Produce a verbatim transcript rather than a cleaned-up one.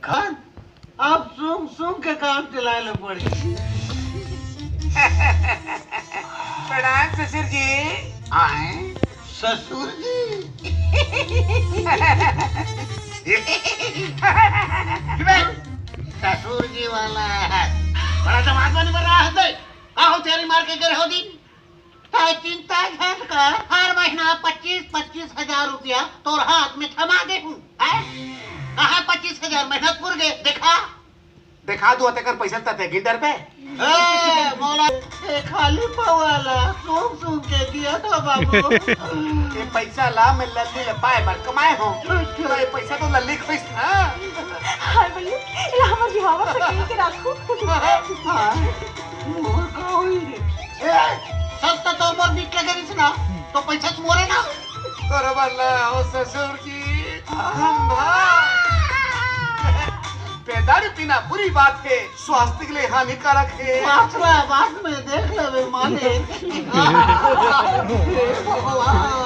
खान, अब सूंघ सूंघ के काम चलाए ल पड़ी। प्रणाम ससुर जी। आए ससुर जी। ससुर जी वाला बड़ा जमात बन रहा है। का हो, तेरी मार के करे हो दी? तैं चिंता झन कर, हर महीना पच्चीस पच्चीस हजार रुपया तोर हाथ में थमा देहूं। हैं? कहाँ पच्चीस हजार? मेहनत पुर गे, देखा। देखा दू, तेकर पैसा तते गिन डर पे। ए, मोला ए खाली पवाला सूंघ सूंघ के दिया था बाबू। ये पैसा ला मैं लल्ली ले पाए बर कमाए हो। अच्छा। तो ये पैसा तो लल्ली को ही था। हाय बल्ली, एला हमर बिहाव से कहीं के राखू। हाँ, मोर का होई रे? ए, सस्ता तो मोर बिक लगे रिस ना, तो पैसा तो मोरे ना। तोरे बल्ला हो ससुर जी, हम भाई। बेदारू पीना बुरी बात है, स्वास्थ्य के लिए हानिकारक है। बात बा, बाद में देख लेबे मालिक। हे भगवान।